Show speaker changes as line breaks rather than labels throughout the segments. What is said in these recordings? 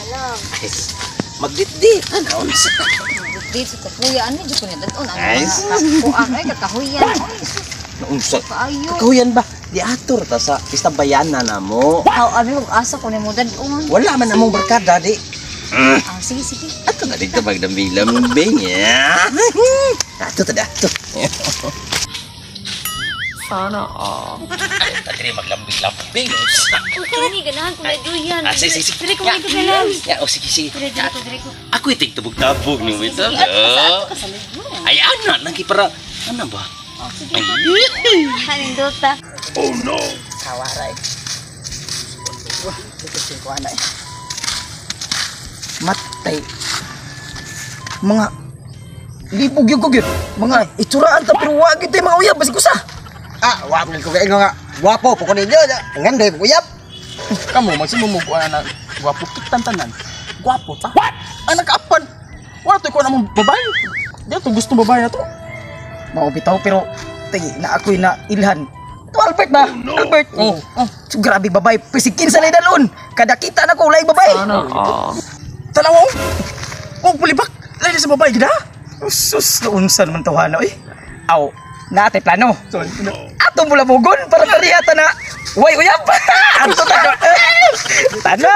Love.
Magditdit ano unsa.
Dito sa kuya ani jud ko ni dadon ang
Ay,
mga kakuan ay kakahuyan. Oy, sus,
Unsa?
kaayo.
Kakahuyan ba? Di ator ta sa istabayana na mo.
Aw, abi og asa ko nimo dadon.
Wala man among barkada di.
Ah, sige sige.
Ato na dito magdambing-lambing. Ato ta ato.
Sana all.
Tadiri maglambing-lambing.
Uy, kini ganahan ko na duyan.
Ah, sige, sige, sige.
Diri ko dito kay Labs.
Ya, oh, sige, sige.
Diri diri ko, diri ko.
Ako itig tabog-tabog ni
Sige,
Wito.
sige. Ato ka sa ato ka sa ligo.
Ay, ana, lagi para, ano ba?
Oh, sige. Hanindota.
Kawaray. Wah, dito singko ana eh. Matay. Mga libog yung kugyot. Mga itsuraan ta pero wa gyud tay mga uyab basig usa.
Ah, wa man ko kaingo nga. Gwapo po ko ninyo. Ang ganda ko uyab.
Kamo magsimumog ko ana gwapo kitan tanan. Gwapo ta. What? Ay nakaapan. Wala to ko namang babae. Di to gusto babae na to.
Mao bitaw pero tay na ako'y na ilhan. To Albert ba? Albert.
Oh, oh.
So, grabe babae, pisikin sa dalon. Kada kita na ko ulay babae.
Sana all.
Tanaw oh. Oh, pulibak. Lain sa babae gid ha.
Sus, naunsan man tawhana oy. Aw, naate plano.
So,
Ato mulabugon para pareha ta na. Way uyab. Ato ta. Tana.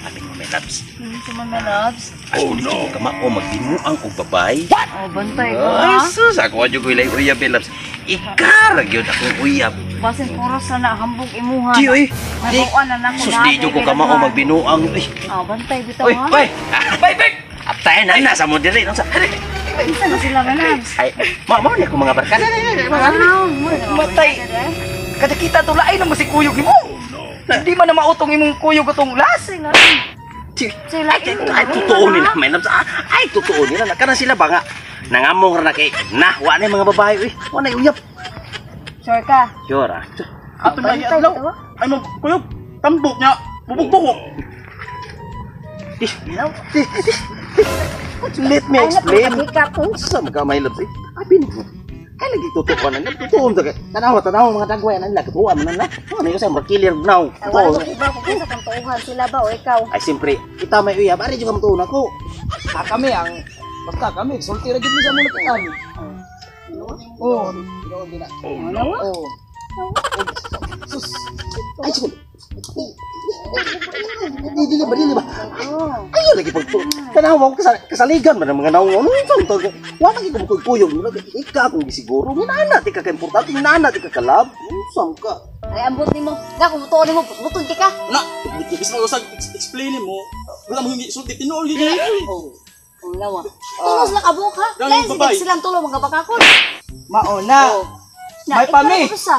Abi mo may labs.
Sumama Labs.
Oh no. Kama o magbinuang og babae.
Oh, bantay ko
Ay,
ha.
sus, ako adyo ko ilay uyab eh, labs. Ikara gyud akong uyab.
Basin puro sa na hambog imuha.
Di oy.
May buwan na nako
Sus, di jud ko kama o magbinuang. Uy,
Oh, bantay bitaw
uy,
ha.
uy. Bye, bye. Aptayan na na sa mo diri unsa.
Isa na sila ka Labs.
Ay, mao mao ni ako mga barkada.
Wow,
Matay. Kada kita to lain na si kuyog nimo. Hindi man na mautong imong kuyog atong las.
Sila
Ay, ay, totoo nila, may labs. Ah, ay, totoo nila. Nakana sila ba nga? Nangamong ra na kay na, wa na yung mga babae, uy. Wa na yung uyab.
Sure ka?
Sure ah.
Ato na
Bantay
adlaw.
bitaw.
Ay mo kuyog. Tambok nya. Bubog-bubog.
Let me
Ay,
explain.
napakahikap.
Unsa man ka may labs eh? Abi nimo. Ay lagi totoo na nila. Totoo man ka. Tanawa, tanawa mga dagway na nila. Katuwa man na. Ano yung sa mga killer now.
Ay, wala
Totoo.
ko iba kung sa kantuhan sila ba o ikaw.
Ay siyempre, kita may uyab. Ari jud ka matuon ako.
Ah, kami ang basta kami sulti ra gid mi sa among nakitaan. Oh. Oh.
Sus. Ay siguro. Di dili ba dili ba? Ayo lagi pag tanawa ko kasaligan man ang mga naong ano unsa to. Wa man gyud ko kuyog ika akong gisiguro. Nana ti ka ka importante, nana ti ka kalab. Unsa ka?
Ay, ambot nimo. Nga kung mutuon nimo, buton ka.
Na, bisan usag explain mo. Wala mo hingi sulti tinuol gid.
Oh.
Ang lawa. Tulos na kabuk ha.
Daming
Lain sige
babae.
silang tulo mga bakakon.
Mao na.
Na,
May pami.
ikaw na sa.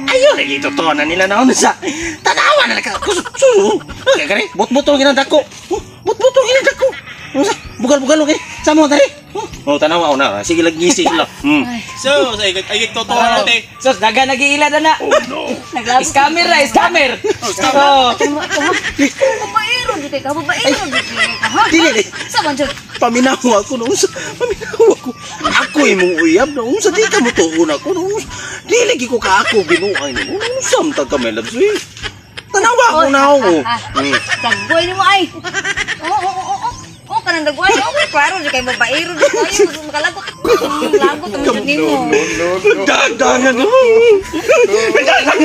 Ayo lagi totoo na nila naon sa tanawa na ka. Sus. Okay kare, bot-botong ginadako. Bot-botong ginadako. Unsa? Bugal-bugal okay. Sa mo dali. Oh, tanawa na. Sige lagi ngisi sila.
So, ay ay totoo na te.
Sus, daga nagiila na na.
Naglagot.
Scammer ra, scammer. Oh.
Babaero gid ka, babaero gid ka. Ha?
Dili di.
Sa man jud.
Paminaw ako noon sa paminaw ako. Ako imong uyab noon sa di ka mo tuon ako noon. Dili gi ko ka ako binuay nimo. Noon sa mtag ka may labs. eh. Tanawa ako na ako.
Dagboy nimo ay. Oo, oo, oo, oo. Oo, kanang dagway. Oo, klaro di kay babaero di kayo makalagot. Lagot ang jud nimo.
Nagdagangan. Nagdagangan.